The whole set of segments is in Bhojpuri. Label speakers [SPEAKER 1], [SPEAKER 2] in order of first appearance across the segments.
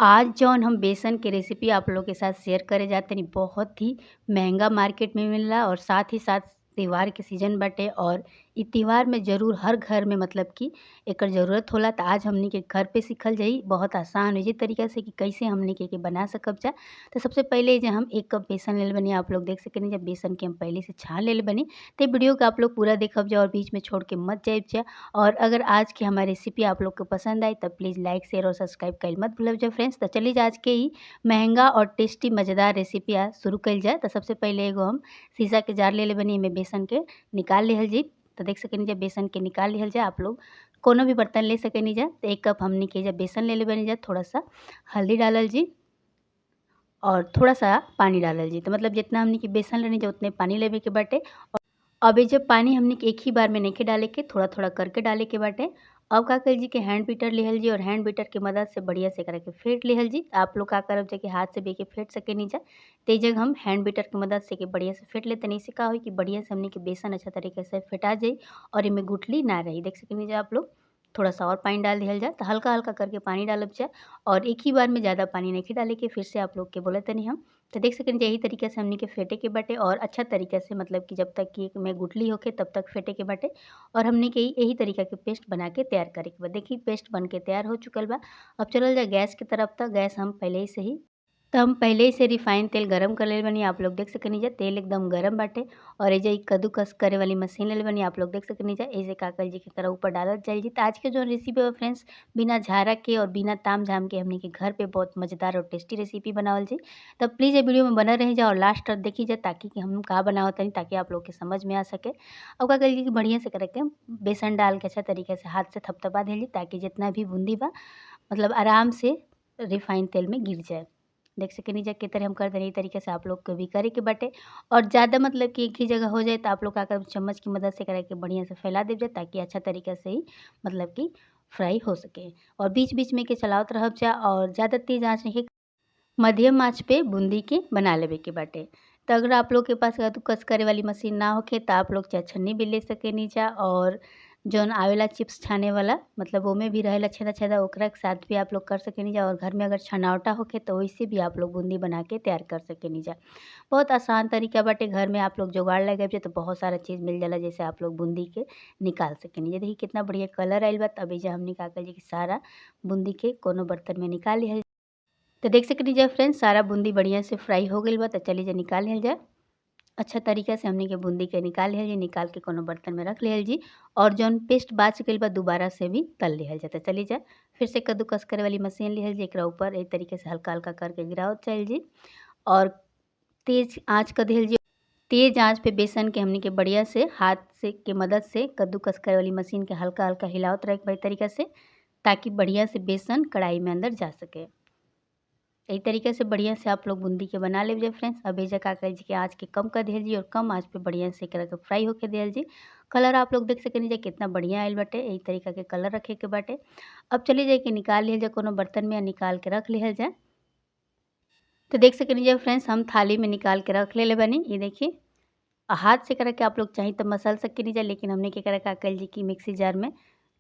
[SPEAKER 1] आज जौन हम बेसन के रेसिपी आप लोग के साथ शेयर करे जातनी बहुत ही महंगा मार्केट में मिलला और साथ ही साथ त्योहार के सीजन बाटे और इ त्योहार में ज़रूर हर घर में मतलब कि एकर ज़रूरत होला। त आज हमनी के घर पे सिखल जाई बहुत आसान इजी तरीका से कि कैसे हमनी के एके बना सकब जा। तो सबसे पहले जे हम 1 कप बेसन लेले बानी, आप लोग देख सकेनी जब बेसन के हम पहले से छान लेले बानी। त वीडियो के आप लोग पूरा देखब जा और बीच में छोड़ के मत जाइब जा। और अगर आज की हमारी रेसिपी आप लोग को पसंद आई तब प्लीज़ लाइक शेयर और सब्सक्राइब कइल मत भूलब जा फ्रेंड्स। तो चलिए आज के ही महंगा और टेस्टी मज़ेदार रेसिपी आज शुरू कइल जाए। तो सबसे पहले एगो हम शीशा के जार लेले बानी, एमे बेसन के निकाल लिहल जी। तो देख सकेनी जब बेसन के निकाल लिहल जाए, आप लोग कोनो भी बर्तन ले सकेनी जा। तो 1 कप हमनी के जब बेसन ले ले बनी जा, थोड़ा सा हल्दी डालल जी और थोड़ा सा पानी डालल जी। तो मतलब जितना हमनी के बेसन लेनी जा उतने पानी लेवे के बाटे। अब ये जब पानी हमनी के एक ही बार में नहीं डाले के, थोड़ा थोड़ा करके डाले के बाटे। अब का करी जी के हैंड बीटर लिहल जी और हैंड बीटर के मदद से बढ़िया से एकरा के फेंट लिहल जी। आप लोग का करब जा कि हाथ से भी के फेंट सकेनी जा। तो जगह हम हैंड बीटर के मदद से के बढ़िया से फेंट लेते नहीं से का होई कि बढ़िया से हमनी के बेसन अच्छा तरीके से फेंटा जाई और इमें गुठली ना रही। देख सकेनी जा आप लोग। थोड़ा सा और पानी डाल दिहल जाए। तो हल्का हल्का करके पानी डालब जाए और एक ही बार में ज़्यादा पानी नहीं डाले के, फिर से आप लोग के बोले तनी हम। तो देख सकें यही तरीके से हमनी के फेंटे के बाटे और अच्छा तरीके से मतलब कि जब तक कि में गुठली होके तब तक फेंटे के बाटे और हमनी के यही तरीका के पेस्ट बना के तैयार करे के बा। देखिए पेस्ट बन के तैयार हो चुकल बा। अब चलल जाए गैस के तरफ। तक गैस हम पहले से ही तो हम पहले से रिफाइन तेल गरम कर ले बनी, आप लोग देख सकनी जा तेल एकदम गरम बाटे। और एजे कद्दूकस करे वाली मशीन ले बनी, आप लोग देख सकनी जा। ऐसे का कर जी के तरह ऊपर डालत जाई जी। तो आज के जो रेसिपी है फ्रेंड्स, बिना झारा के और बिना ताम झाम के हमनी के घर पे बहुत मज़ेदार और टेस्टी रेसिपी बनावल जी। तब प्लीज़ ये वीडियो में बना रही जा और लास्ट तक देखी जा ताकि कि हम का बनावत तनी, ताकि आप लोग के समझ में आ सके। और का करी कि बढ़िया से करके बेसन डाल के अच्छा तरीके से हाथ से थपथपा देली ताकि जितना भी बूंदी बा मतलब आराम से रिफाइन तेल में गिर जाए। देख सकेनी जा के तरह हम कर देनी, तरीके से आप लोग को भी करे के बाटे। और ज़्यादा मतलब कि एक ही जगह हो जाए तो आप लोग का कर चम्मच की मदद से करे के बढ़िया से फैला दे जाए ताकि अच्छा तरीके से ही मतलब कि फ्राई हो सके। और बीच बीच में के चलावत रहब जा और ज़्यादा तेज़ आँच नहीं, मध्यम आँच पे बूंदी के बना लेवे के बाटे। तो अगर आप लोग के पास कद्दूकस करे वाली मशीन ना होखे तो आप लोग चाहे छन्नी भी ले सकेनी जा और जौन आवेला चिप्स छाने वाला मतलब वो में भी रहेला छेदा छेदा, ओकरा के साथ भी आप लोग कर सकेनी जा। और घर में अगर छनावटा होखे तो वैसे भी आप लोग बूंदी बना के तैयार कर सकेनी जा। बहुत आसान तरीका बाटे, घर में आप लोग जुगाड़ लगाए तो बहुत सारा चीज़ मिल जाला जैसे आप लोग बूंदी के निकाल सकेनी जा। देखिए कितना बढ़िया कलर आइल बा। तब एजा हमनी का करी कि सारा बूंदी के कोनो बर्तन में निकाल लिहल। तो देख सकनी जा फ्रेंड्स सारा बूंदी बढ़िया से फ्राई हो गइल बा। तो चलिए जा निकाल लिहल जाए। अच्छा तरीका से हमनी के बूंदी के निकाल लिहल जी, निकाल के कोनो बर्तन में रख लिहल जी। और जौन पेस्ट बाच गइल बा दोबारा से भी तल लिहल जाता। चलिए जा फिर से कद्दूकस करे वाली मशीन लिहल जी, एकरा ऊपर एक तरीके से हल्का हल्का करके गिरावत चल जी और तेज़ आँच कर दिहल जी। तेज़ आँच पे बेसन के हमनी के बढ़िया से हाथ से के मदद से कद्दूकस करे वाली मशीन के हल्का हल्का हिलावत रहे के तरीका से, ताकि बढ़िया से बेसन कढ़ाई में अंदर जा सके। यही तरीके से बढ़िया से आप लोग बूंदी के बना ले फ्रेंड्स। अब एजा का करी जी आँच के कम कर दिहल जी और कम आँच पे बढ़िया से एकरा के फ्राई होके दिहल जी। कलर आप लोग देख सकेनी जा कितना बढ़िया आइल बाटे। यही तरीका के कलर रखे के बाटे। अब चली जाए कि निकाल लिहल जाए कोनो बर्तन में, निकाल के रख लिहल जाए। तो देख सकेनी जा फ्रेंड्स हम थाली में निकाल के रख लेले बानी। ये देखिए हाथ से करके आप लोग चाहे तो मसल सकेनी जा, लेकिन हमने के का कल जी कि मिक्सी जार में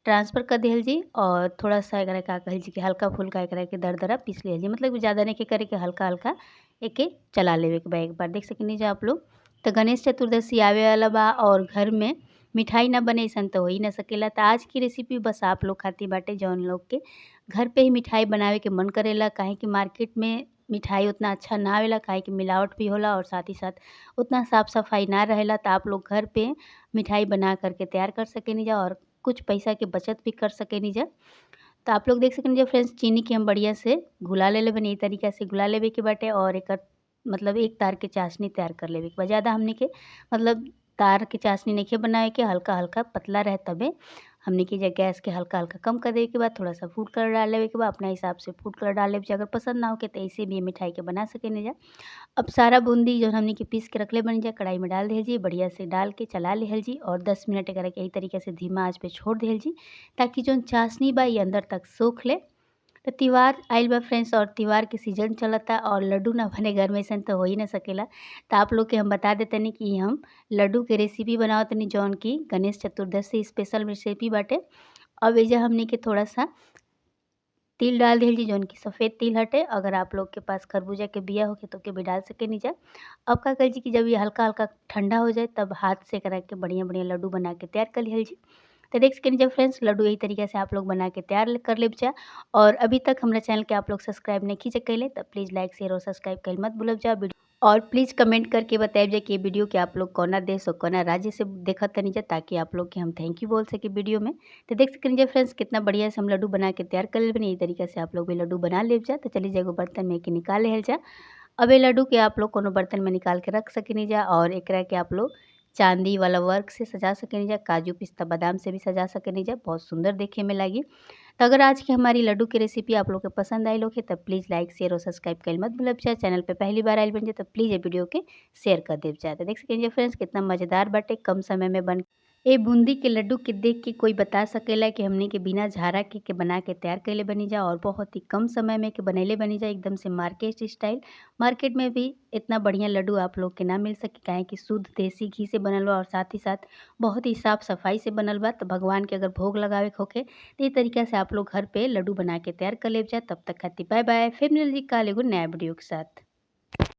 [SPEAKER 1] ट्रांसफ़र कर दिहल जी और थोड़ा सा एकरा का कहल जी कि हल्का फुल्का एकरा के दरदरा पीस लिहल जी। मतलब ज़्यादा नहीं के करे के हल्का हल्का एके चला लेवे के बा एक बार। देख सकेनी जा आप लोग। तो गणेश चतुर्दशी आवे वाला बा और घर में मिठाई ना बने ऐसा तो हो ही ना सकेला। तो आज की रेसिपी बस आप लोग खातिर बाटे जौन लोग के घर पे ही मिठाई बनावे के मन करेला, काहे कि मार्केट में मिठाई उतना अच्छा ना आवेला, काहे कि मिलावट भी होला और साथ ही साथ उतना साफ़ सफाई ना रहेला। तो आप लोग घर पे मिठाई बना करके तैयार कर सकेनी जा और कुछ पैसा के बचत भी कर सकेनी जा। तो आप लोग देख सकेनी जा फ्रेंड्स चीनी के हम बढ़िया से घुला लेले बनी। तरीका से घुला लेवे के बाटे और एक मतलब एक तार के चाशनी तैयार कर लेवे के बा। ज़्यादा हमने के मतलब तार के चाशनी नहीं बनाए के, हल्का हल्का पतला रहे तबे हमने की गैस के हल्का हल्का कम कर देवे के बाद थोड़ा सा फूड कलर डाल लेवे के बाद अपना हिसाब से फूड कलर डाल लेवे। अगर पसंद ना हो के तो ऐसे भी मिठाई के बना सकेनी जा। अब सारा बूंदी जो हमने के पीस के रखले बनी जा कढ़ाई में डाल दिहल जी, बढ़िया से डाल के चला लिहल जी और 10 मिनट एकरा के यही तरीके से धीमा आँच पे छोड़ दिहल जी ताकि जो चाशनी बा ये अंदर तक सोख ले। तो त्योहार आइल बा फ्रेंड्स और त्योहार के सीजन चलता और लड्डू ना बने घर में ऐसा तो हो ही ना सकेला। तो आप लोग के हम बता देतनी कि हम लड्डू के रेसिपी बनावतनी जौन की गणेश चतुर्दशी स्पेशल रेसिपी बाटे। अब एजा हमने के थोड़ा सा तिल डाल दिहल जी जौन की सफ़ेद तिल हटे। अगर आप लोग के पास खरबूजा के बिया होखे तो ओके भी डाल सकेनी जा। अब का करी जी कि जब ये हल्का-हल्का ठंडा हो जाए तब हाथ से एकरा के बढ़िया-बढ़िया लड्डू बना के तैयार कर लिहल जी। तो देख सकेनी जा फ्रेंड्स, लड्डू यही तरीका से आप लोग बना के तैयार कर लेब जा। और अभी तक हमरा चैनल के आप लोग सब्सक्राइब नहीं कैले तो प्लीज़ लाइक शेयर और सब्सक्राइब कइल मत भूलब जा। और प्लीज़ कमेंट करके बताइब जा कि ये वीडियो के आप लोग कौना देश और कौना राज्य से देखत तनी जा, ताकि आप लोग के हम thank you बोल सके वीडियो में। तो देख सकेनी जा फ्रेंड्स, कितना बढ़िया से हम लड्डू बना के तैयार कर ले बनी। यही तरीका से आप लोग भी लड्डू बना लेब जा। तो चलिए एगो बर्तन में के निकाल लेहल जा। अब ये लड्डू के आप लोग कोनो बर्तन में निकाल के रख सकेनी जा और एकरा के आप लोग चांदी वाला वर्क से सजा सकेनी जा, काजू पिस्ता बादाम से भी सजा सकेनी जा, बहुत सुंदर देखे में लागी। तो अगर आज की हमारी लड्डू की रेसिपी आप लोग के पसंद आई होखे तो प्लीज़ लाइक शेयर और सब्सक्राइब कइल मत भूलब जा। चैनल पे पहली बार आइल बन जाए तो प्लीज़ ये वीडियो के शेयर कर देव जा। तो देख सकेनी जा फ्रेंड्स, कितना मज़ेदार बाटे, कम समय में बन ए बूंदी के लड्डू के देख के कोई बता सकेला कि हमने के बिना झारा के बना के तैयार कैले बनी जा और बहुत ही कम समय में के बनैले बनी जा, एकदम से मार्केट स्टाइल। मार्केट में भी इतना बढ़िया लड्डू आप लोग के ना मिल सके, काहे कि शुद्ध देसी घी से बनल बा और साथ ही साथ बहुत ही साफ़ सफाई से बनल बा। तो भगवान के अगर भोग लगावे के होखे तो ई तरीका से आप लोग घर पे लड्डू बना के तैयार कर लेब जा। तब तक खातिर बाय बाय, फिर मिल जी काल एगो नया वीडियो के साथ।